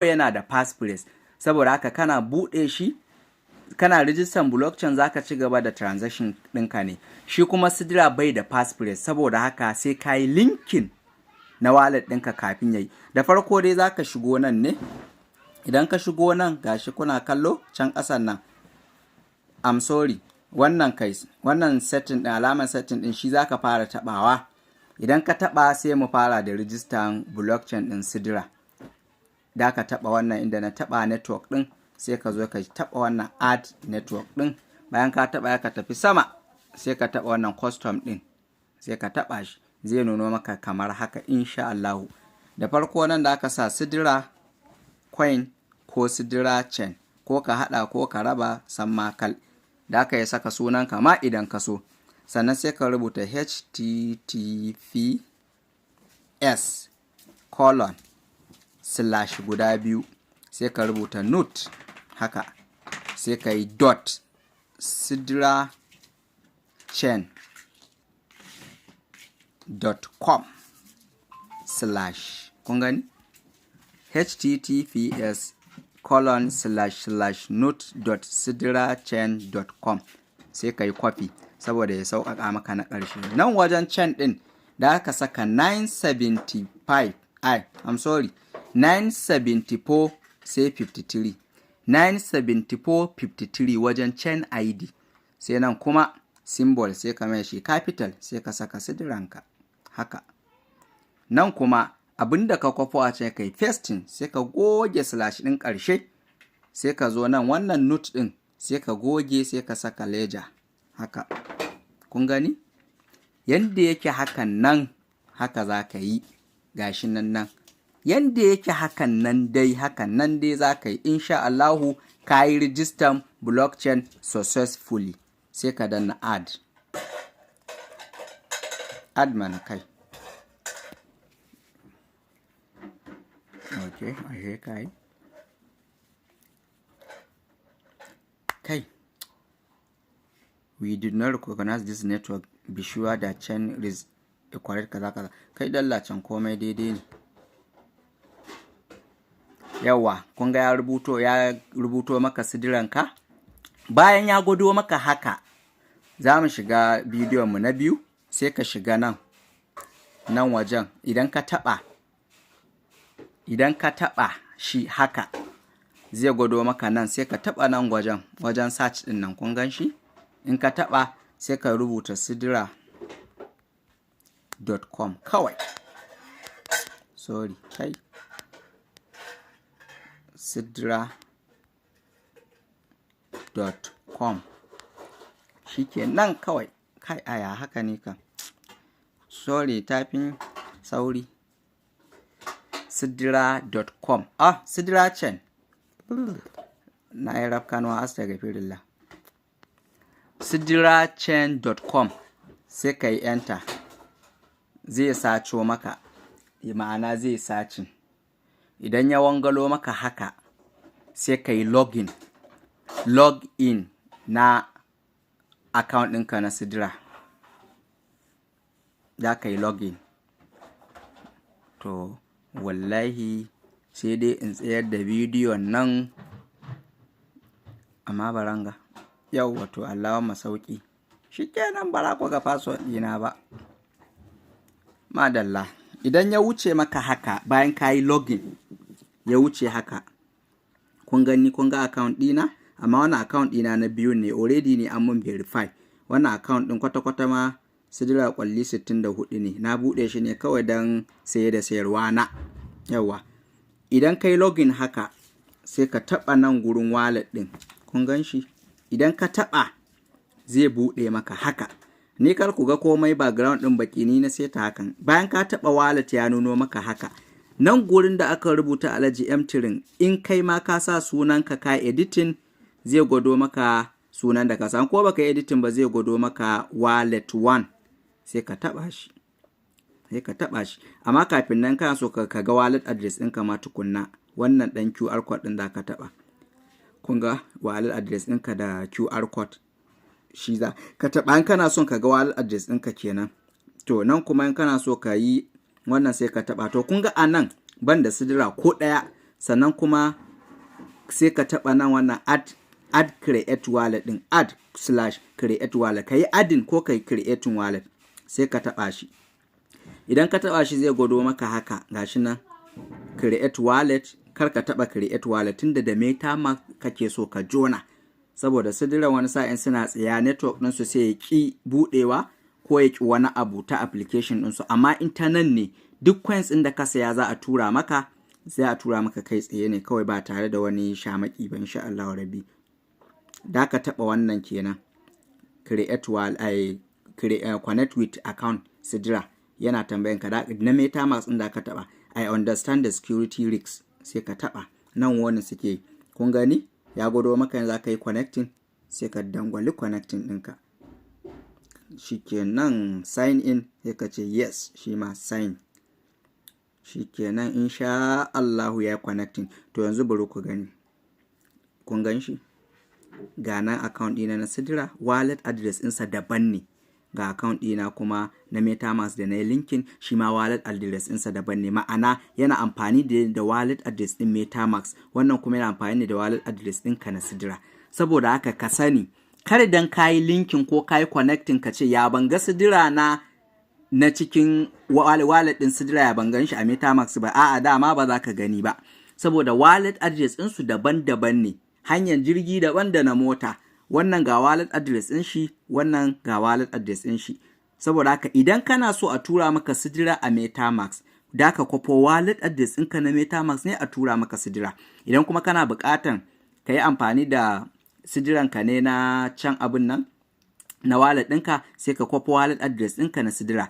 Yana da passphrase, saboda haka kana buɗe shi, kana rijistan blockchain, zaka ci gaba da transaction ɗinka ne. Shi kuma Sidra bai da passphrase, saboda haka sai ka yi linking na wallet ɗinka kafin yayi. Da farko dai zaka shigo nan ne. Idan ka shigo nan, gashi kuna kallo can ƙasan nan, I'm sorry, wannan kai, wannan setting ɗin, alamar setting ɗin, shi zaka fara taɓawa. Idan ka taɓa, sai mu fara da rijistan blockchain ɗin Sidra. Da ka taɓa wannan inda na taɓa network ɗin, sai ka zo ka taɓa wannan add network ɗin. Bayan ka taɓa, ka tafi sama, sai ka taɓa wannan custom ɗin, sai ka taɓa shi, zai nuno maka kamar haka insha Allahu. Da farko nan da aka sa Sidra coin ko Sidra chain, ko ka haɗa ko ka raba, san makal da aka yi, saka sunan kama idan ka so. Sannan sai ka rubuta https://, sai ka rubuta node haka, sai ka yi .sidrachain.com/. Kun gani, https://node.sidrachain.com. Sai ka yi copy saboda ya sauƙaƙa maka na ƙarshe. Nan wajen chain ɗin da aka saka 975, ai I'm sorry, 974 sai 53, 974 53 wajen chain ID. Sai nan kuma symbol, sai ka mai shi capital, sai ka saka Sidranka haka. Nan kuma abinda ka kwafo a can, kai pasting, sai ka goge slash ɗin ƙarshe. Sai ka zo nan wannan node ɗin, sai ka goge, sai ka saka ledger haka. Kun gani yanda yake hakan nan, haka za ka yi. Gashi nan, nan yanda yake hakan nan dai, hakan nan dai za ka yi. Insha Allahu ka yi rijistan blockchain successfully. Sai ka danna add, add mana kai. Ok, ashe kai kai. "We did not recognize this network. Be sure that chain is correct." Kaza kaza. Kai dalla can, komai daidai ne. Yawa, kun ga ya rubuto maka Sidranka. Bayan ya gwado maka haka, za mu shiga bidiyon mu na biyu. Sai ka shiga nan, nan wajen. Idan ka taɓa shi haka, zai gwado maka nan. Sai ka taɓa nan wajen, wajen search ɗin nan. Kun gan shi? In ka taɓa, sai ka rubuta sidra.com kawai. Sorry, kai, sidra.com shi nan kawai. Kai, aya haka ne kan, sorry, tafin sauri. sidra.com, ah, Sidra chain, na yi rafkanuwa, astagfirullah. sidrachain.com, sai ka yi enter, zai saco maka, ma'ana zai searching. Idan ya wangalo maka haka, sai ka yi login, login na account ɗinka na Sidra. Za ka yi login. To wallahi sai dai in tsayar da bidiyon nan, amma baranga. Yau wato Allahumma sauƙi. Shikenan, bara ku ga password ɗina ba. Madalla. Idan ya wuce maka haka, bayan ka yi login, ya wuce haka, kun gani, kun ga account ɗina. Amma wannan account ɗina na biyu ne, already ne an mun verify. Wannan account ɗin kwata-kwata ma Sidra kwalli 64 ne, na buɗe shi ne kawai don saye da sayarwa na. Yawa, idan kai login haka, sai ka taɓa nan gurin wallet ɗin. Kun gan shi? Idan ka taɓa, zai buɗe maka haka. Ni kar ku ga komai, background ɗin baki ni na seta hakan. Bayan ka taɓa wallet, ya nuno maka haka. Nan gurin da aka rubuta Alhaji M. In kai ma ka sa sunanka, ka editing, zai gwado maka sunan da ka san. Ko baka editing ba, zai gwado maka wallet 1. Sai ka taɓa shi, sai ka taɓa shi. Amma kafin nan, kana so ka ga wallet address ɗinka ma tukunna, wannan ɗan QR code ɗin da ka taɓa. Kun ga wallet address ɗinka da QR code, shi za ka taɓa in kana son ka ga wallet address ɗinka kenan. To nan kuma in kana so ka yi wannan, sai ka taɓa. To kun ga a nan ban da Sidra ko ɗaya, saboda haka zan yi rijistan Sidra. Sannan kuma sai ka taɓa nan wannan add create wallet ɗin, add/create wallet. Ka yi adding ko ka yi creating wallet, sai ka taɓa shi. Idan ka taɓa shi, zai gwado maka haka. Gashi nan create wallet. Kar ka taɓa create wallet tunda da MetaMask kake so ka jona, saboda Sidra wani sa'in suna tsaya, network ɗinsu sai ya ƙi buɗewa ko ya ƙi wani abu ta application ɗinsu. Amma in ta nan ne, duk coins ɗin da ka saya za a tura maka, sai a tura maka kai tsaye ne kawai, ba tare da wani shamaki ba, insha Allah Rabbi. Da ka taɓa wannan kenan, create wallet, ai connect with account Sidra. Yana tambayan ka na MetaMask ɗin da ka taɓa. "I understand the security risks", sai ka taɓa nan. Wani suke, kun gani, ya gwado maka yanzu ka yi connecting, sai ka dangwali connecting ɗinka. Shikenan, sign in, sai ka ce yes, shi ma sign. Shikenan, insha Allahu ya yi connecting. To yanzu bari ku gani. Kun gan shi, ga nan account ɗina na Sidra, wallet address ɗinsa daban ne. Ga account ɗina kuma na MetaMask da na yi linking, shi ma wallet address ɗinsa daban ne. Ma'ana yana amfani da wallet address ɗin MetaMask, wannan kuma yana amfani da wallet address ɗinka na Sidra. Saboda haka ka sani, kar dan ka yi linking ko ka yi connecting ka ce, "Ya ban ga Sidra na cikin wallet ɗin Sidra? Ya ban gan shi a MetaMask ba?" A'a, dama ba za ka gani ba, saboda wallet address ɗinsu daban-daban ne, hanyar jirgi daban da na mota. Wannan ga wallet address ɗin shi, wannan ga wallet address ɗin shi. Saboda haka idan kana so a tura maka Sidra a MetaMask, da ka kwafo wallet address ɗinka na MetaMask ne a tura maka Sidra. Idan kuma kana buƙatan ka yi amfani da Sidranka ne na can abin nan na wallet ɗinka, sai ka kwafo wallet address ɗinka na Sidra.